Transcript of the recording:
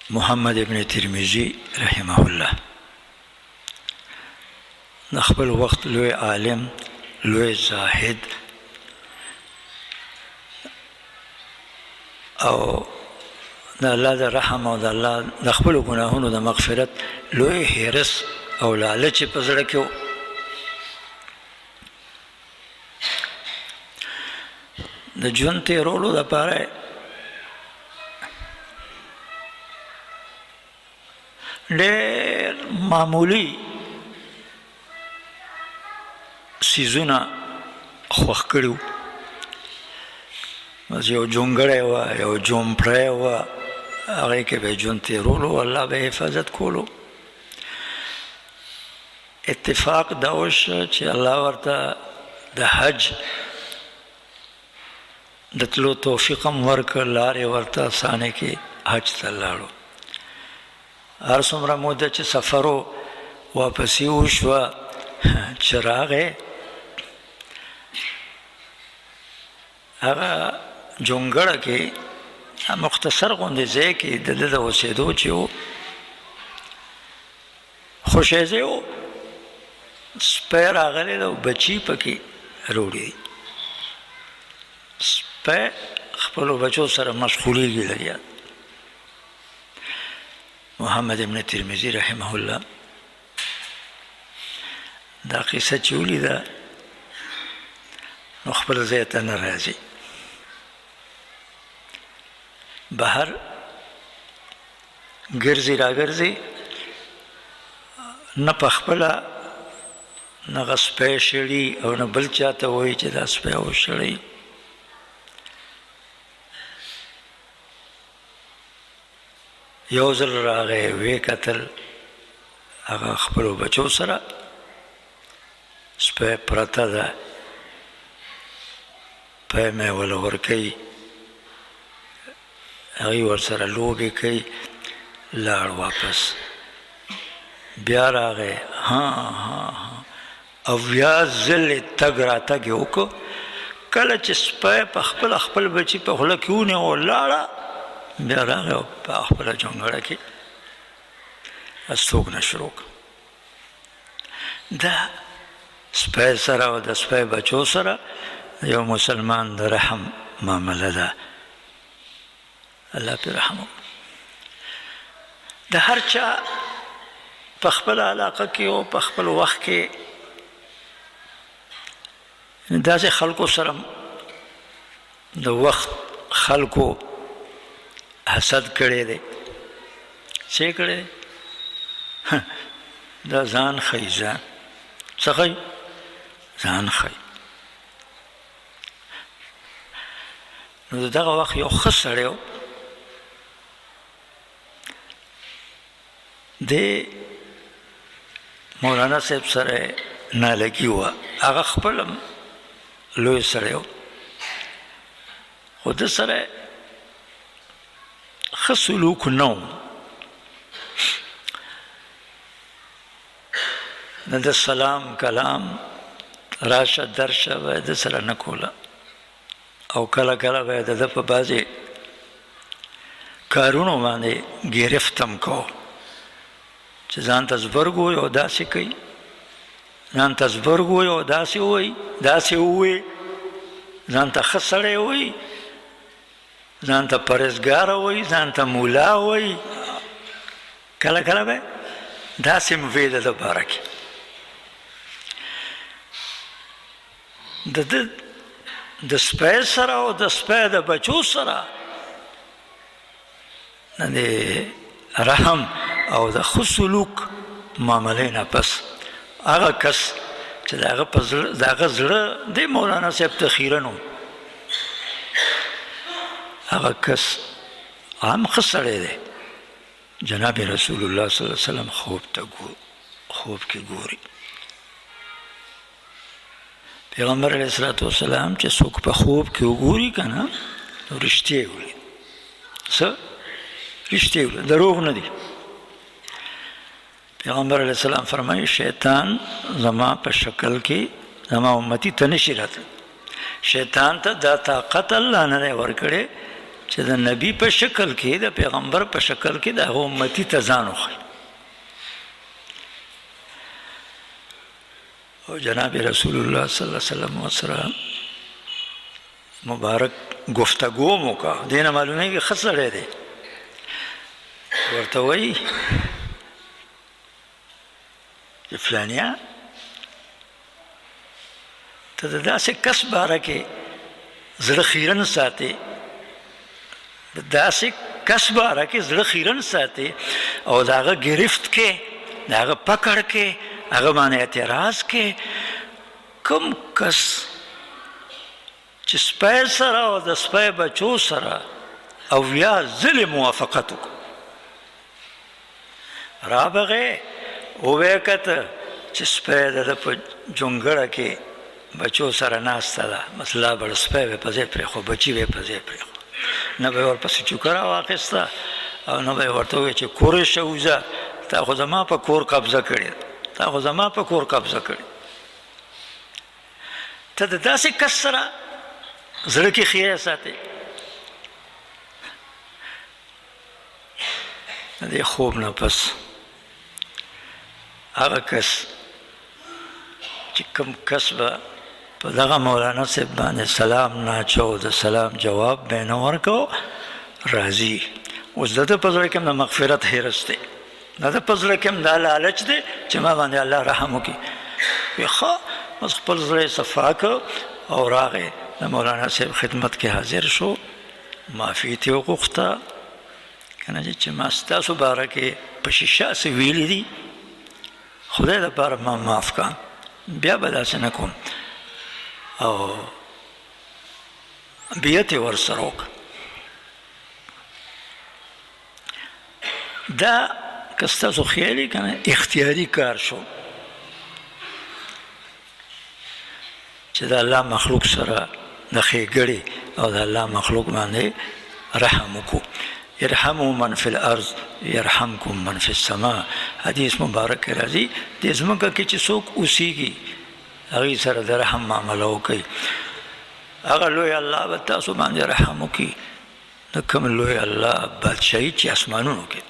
محمد ابن ترمذی رحمه الله د خپل وخت لوی عالم، لوی زاهد او د الله د رحم او د الله د خپل ګناهونو د مغفرت لوی حرص او لالچ په زړه کې. د ژوند تېرولو دپاره ډېر معمولي څیزونه خوښ کړي وو. بس یو جونګړی وه، یو جومپړی وه، هغې کې به یې ژوند تېرولو، الله به یې حفاظت کولو. اتفاق دا وشو چې الله ورته د حج د تلو توفیق هم ورکړ، لارې ورته اسانه کې حج ته لاړو. هر څومره موده چې سفر و، واپسي وشوه، چې راغی هغه جونګړه کې مختصر غوندې ځای کې د ده د اوسېدو چې و، خوشی ځای و، سپی راغلی دی او بچي پکې راوړي دي. سپی خپلو بچو سره مشغولېږي لګیا. محمد ابن ترمذي رحمه الله دا قصه چې ولیده نو خپل ځای ته نه راځي، بهر ګرځي راګرځي، نه په خپله نه هغه سپی شړي او نه بل چا ته وایي چې دا سپی وشړئ. یو ځل راغی، ویې کتل هغه خپلو بچو سره سپی پرته ده، پی مې وله ورکوي، هغوی ورسره لوبې کوي. لاړ واپس، بیا راغی، ها ها ها، 70 ځلې تګ راتګ یې وکړ. کله چې سپی په خپله خپل بچي په خوله کې ونیو لاړه، بیا راغی او په خپله جونګړه کې استوګنه شروع کړه. دا سپی سره او د سپی بچو سره یو مسلمان د رحم معامله ده. الله پرې رحم وکړي. د هر چا په خپله علاقه کې او په خپل وخت کې داسې خلکو سره د وخت خلکو حسد کړی دی. څه یې کړی دی؟ دا ځان ښیي، ځان څه ښیي؟ ځان ښیي. نو د دغه وخت یو ښه سړی و، دی مولانا صاحب سره نالګي وه، هغه خپل هم لوی سړی و، خو ده سره ښه سلوک نه و. نه د سلام کلام راشه درشه به یې ده سره نه کوله، او کله کله به یې د ده په بعضې کارونو باندې ګرفت هم کو، چې ځان ته زبرګ وایي او داسې کوي، ځان ته زبرګ وایي او داسې وایي، داسې ووایي، ځان ته ښه سړی وایي، ځان ته پرهېزګار وایي، ځان ته مولا وایي. کله کله به داسې هم وي د ده باره کې. د ده د سپی سره او د سپی د بچو سره د رحم او د ښه سلوک معاملې نه پس هغه کس چې د هغه په زړه، د هغه زړه دی مولانا صاحب ته خیرن و، هغه کس هم ښه سړی دی. جناب رسول الله صلی الله علیه وسلم خوب ته خوب کې ګوري. پیغمبر علیه الصلاة والسلام چې څوک په خوب کې وګوري که نه، نو رښتیا یې ولید. څه رښتیا یې ولید، دروغ نه دي. پیغمبر علیه السلام فرمایي شیطان زما په شکل کې زما امتي ته نشي راتلی. شیطان ته دا طاقت الله نه دی ورکړی چې د نبی په شکل کې، د پیغمبر په شکل کې د هغه امتي ته ځان وښيي. او جناب رسول الله صلی الله علیه وسلم سره مبارک گفتگو مو کا دینه معلومیږي ښه سړی دی. ورته وایي چې فلانیا، ته د داسې کس باره کې زړه خیرن ساتې، د داسې کس باره کې زړه خیرن ساتې او د هغه ګرفت کې، د هغه پکړ کې، هغه باندې اعتراض کې، کوم کس چې سپی سره او د سپی بچو سره او یا ځلې موافقت وکړو. رابغې وویې کته چې سپی د ده په جونګړه کې بچو سره ناسته ده، بس لا بل سپی به په ځای پرېښو، بچي به په ځای پرېښو، نه به یې ورپسې چوکه راواخیسته او نه به یې ورته وویل چې کورې شه وځه، تا خو زما په کور قبضه کړې، تا خو زما په کور قبضه کړې. ته د داسې کس سره زړه کې خیره ساتې. د دې خوب نه پس هغه کس چې کوم کس به په دغه مولانا صاحب باندې سلام نه اچو، د سلام جواب به نه ورکو، راضي. اوس د ده په زړه کې هم د مغفرت حرص دی، د ده په زړه کې هم دا لالچ دی چې ما باندې الله رحم وکړي. وی ښه، بس خپل زړه یې صفا کړ او راغی د مولانا صاحب خدمت کې حاضر شو، معافي ترې وغوښته که نه چې ما ستاسو باره کې په شیشه څه ویلي دي، خدای دپاره ما معاف کړه، بیا به داسې نه کوم. او بیعت یې ورسره وکړ. دا که ستاسو خیال یې که نه اختیاري کار شو چې د الله مخلوق سره د ښېګړې او د الله مخلوق باندې رحم وکړو. ارحموا من فی الارض یرحمکم من فی السما، حدیث مبارک کې راځي، د ځمکه کې چې څوک اوسیږي هغوی سره د رحم معامله وکړئ، هغه لوی الله به تاسو باندې رحم وکړي. د کوم لوی الله بادشاهي چې اسمانونو کې.